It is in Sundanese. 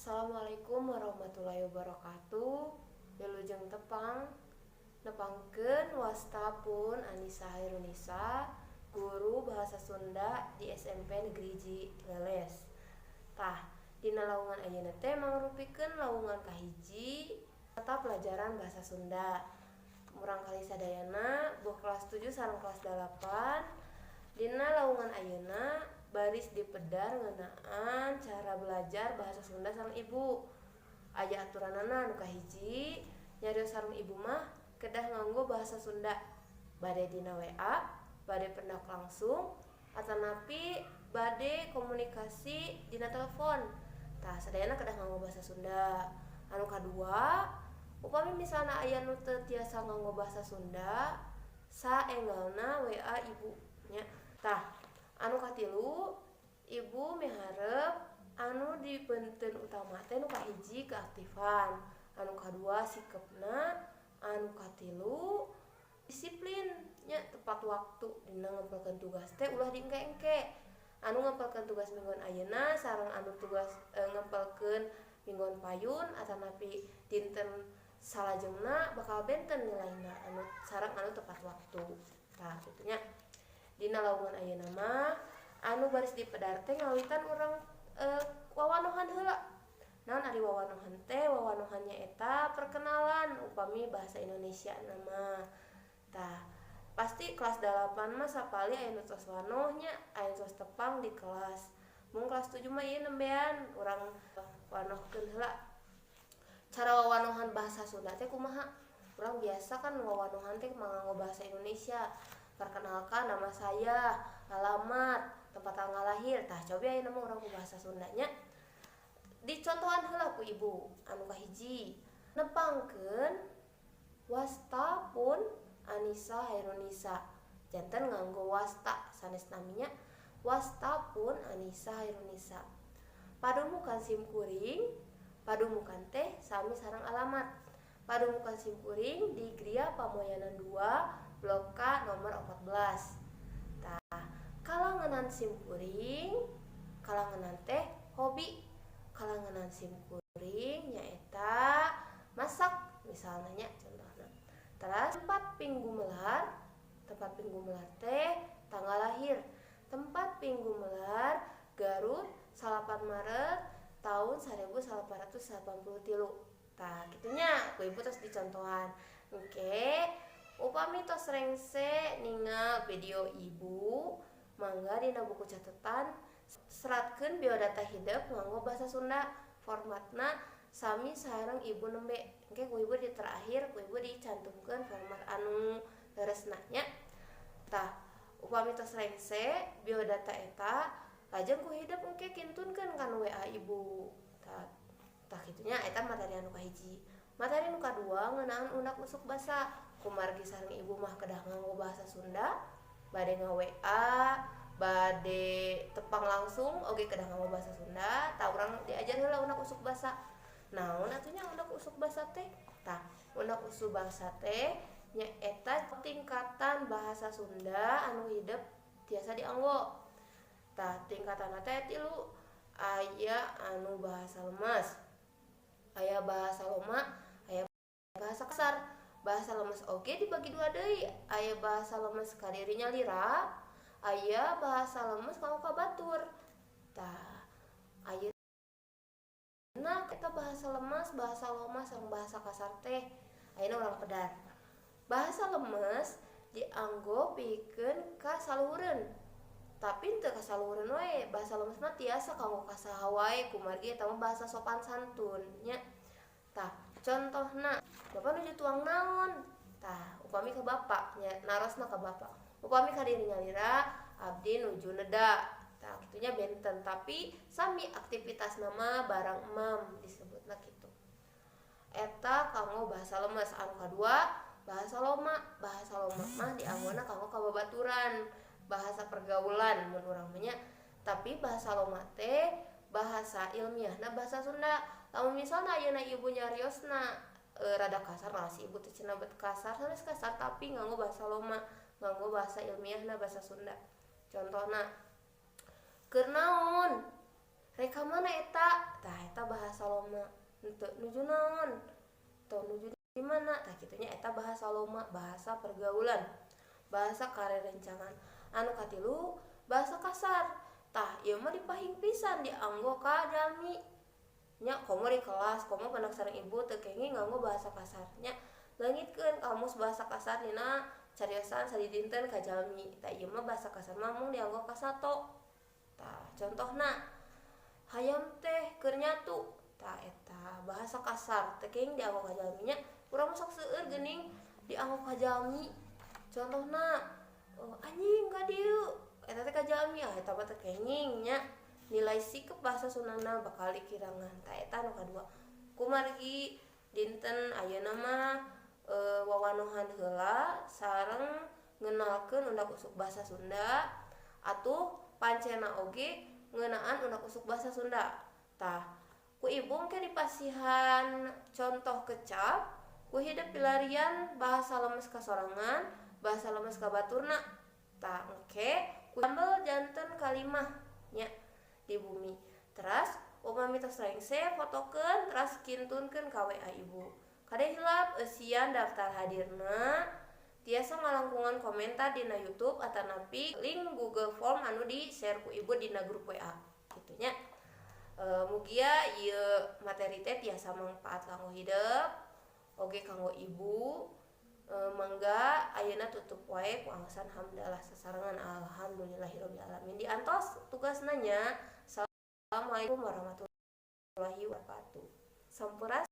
Assalamualaikum warahmatullahi wabarakatuh. Wilujeng tepang, nepangkeun wasta pun Anissa Hairunisa, guru bahasa Sunda di SMP Negeri Hiji Leles. Tah, dina lawungan ayeuna teh mangrupikeun lawungan kahiji mata pelajaran bahasa Sunda. Murangkalih sadayana boh kelas 7 sareng kelas 8. Dina lawungan ayeuna baris dipedar ngeunaan cara belajar bahasa Sunda sareng ibu. Aya aturanana. Anu kahiji, nyarios sareng ibu mah kedah nganggo bahasa Sunda, bade dina WA, bade pendak langsung, atanapi bade komunikasi dina telepon. Tah, sadayana kedah nganggo bahasa Sunda. Anu kadua, upami misalna aya nu teu tiasa nganggo bahasa Sunda, saenggalna WA ibu nya. Tah, anu katilu, ibu miharep anu dipenteun utama teh nu kahiji keaktifan, anu kadua sikepna, anu katilu disiplin nya, tepat waktu dina ngempelkeun tugas teh ulah diengke-engke. Anu ngempelkeun tugas mingguan ayeuna sareng anu tugas ngempelkeun mingguan payun atanapi dinten salajengna bakal benten nilaina. Anu sareng anu tepat waktu. Tah, kitu nya. Dina lawungan ayeuna mah anu baris dipedar teh ngawitan urang wawanohan heula. Naon ari wawanohan teh? Wawanohan nyaeta perkenalan upami bahasa Indonesia nama. Tah, pasti kelas 8 mah sapali aya nu tos wanoh nya, aya nu tos tepang di kelas. Mung kelas 7 mah ieu nembean urang wanohkeun heula. Cara wawanohan bahasa Sunda teh kumaha? Urang biasa kan wawanohan teh nganggo bahasa Indonesia, perkenalkan, nama saya, alamat, tempat tanggal lahir. Tah, coba ayeuna mah urang ku bahasa Sundanya dicontohan heula ku ibu. Anu kahiji, nepangkeun wasta pun Anissa Hairunisa. Janten nganggo wasta sanes naminya. Wasta pun Anissa Hairunisa, padumukan sim kuring. Padumukan teh sami sareng alamat. Padumukan sim kuring di Gria Pamoyanan 2, Blok K nomor 14. Tah, kalangenan sim kuring. Kalangenan teh hobi. Kalangenan sim kuring nyaeta masak misalnya nya, contohnya. Terus tempat pinggumelar. Tempat pinggumelar teh tanggal lahir. Tempat pinggumelar Garut, 8 Maret tahun 1883. Tah, kitunya ku ibu terus dicontohan. Oke, upami tos rengse ningal video ibu, mangga dina buku catatan seratkeun biodata hidep nganggo bahasa Sunda, formatna sami sareng ibu nembe. Engke ku ibu di terakhir ku ibu dicantumkeun format anu leresna nya. Tah, upami tos rengse biodata eta, lajeng ku hidep engke kintunkeun kana WA ibu. Tah, tah kitunya. Eta materi anu kahiji. Materi anu kadua ngeunaan undak usuk basa. Kumargi sareng ibu mah kedah nganggo bahasa Sunda, bade nga WA, bade tepang langsung oge kedah nganggo bahasa Sunda. Tah, urang diajar heula undak usuk basa. Naon atuh nya undak usuk basa teh? Tah, undak usuk basa teh nyaeta tingkatan bahasa Sunda anu hidep tiasa dianggo. Tah, tingkatan teh tilu. Aya anu bahasa lemes, aya bahasa loma, aya bahasa kasar. Bahasa lemes oge dibagi dua deui, aya bahasa lemes ka diri nyalira, aya bahasa lemes kanggo ka batur. Tah, ayeuna kita bahasa lemes, bahasa loma, sareng bahasa kasar teh ayeuna urang pedar. Bahasa lemes dianggo pikeun ka saluhureun, tapi teu ka saluhureun wae. Bahasa lemes mah tiasa kanggo ka saha wae, kumargi eta mah bahasa sopan santun nya. Tah, contohna, "Bapak nuju tuang naon?" Tah, upami ke bapak nya, narosna ka bapak. Upami ka diri nyalira, "Abdi nuju neda." Tah, kitunya benten, tapi sami aktivitas nama barang emam disebutna kitu. Eta kanggo bahasa lemes. Anu kadua, bahasa loma. Bahasa loma mah dianggona kanggo ka babaturan, bahasa pergaulan mun urang mah nya. Tapi bahasa loma teh bahasa ilmiahna bahasa Sunda. Lamun misalna ayeuna ibu nyariosna rada kasar lah, si ibu teh cenah bet kasar, sanes kasar, tapi nganggo bahasa loma, nganggo bahasa ilmiahna bahasa Sunda. Contohna, "Keur naon? Rek ka mana eta?" Tah, eta. Eta bahasa loma. Henteu nuju naon atau nuju di mana, tah kitu nya. Eta bahasa loma, bahasa pergaulan, bahasa karerencangan. Anu katilu, bahasa kasar. Tah, ieu mah dipahing pisan dianggo ka jalmi nya, komo di kelas, komo pendak sareng ibu teu kenging nganggo bahasa kasar nya. Leungitkeun kamus bahasa kasar dina cariosan sadidinten ka jalmi. Tah, ieu mah bahasa kasar mah mung dianggo ka sato. Tah, contohna, "Hayam teh keur nyatu." Tah, eta bahasa kasar, teu kenging dianggo ka jalmi nya. Urang mah sok seueur geuning dianggo ka jalmi. Contohna, "Anjing, ka dieu." Eta teh ka jalmi. Ah, eta mah teu kenging nya, nilai sikep bahasa Sundana bakal dikirangan. Tah, eta anu kadua. Kumargi dinten ayeuna mah wawanohan heula sareng ngenalkeun undak usuk bahasa Sunda, atuh pancena oge ngeunaan undak usuk bahasa Sunda. Tah, ku ibu engke dipasihan contoh kecap ku hidep pilarian bahasa lemes ka sorangan, bahasa lemes ka baturna. Tah, engke ku damel janten kalimah nya di bumi. Teras upami tos rengse, fotokeun teras kintunkeun ka WA ibu. Kade hilap eusian daftar hadirna. Tiasa ngalangkungan komentar dina YouTube atanapi link Google Form anu di share ku ibu dina grup WA kitu nya. Mugia ieu materi teh tiasa mangfaat kanggo hidep oge kanggo ibu. Mangga ayeuna tutup wae ku alasan hamdalah sasarengan alhamdulillahirabbil alamin. Diantos tugasna nya. Assalamualaikum warahmatullahi wabarakatuh. Sampurasun.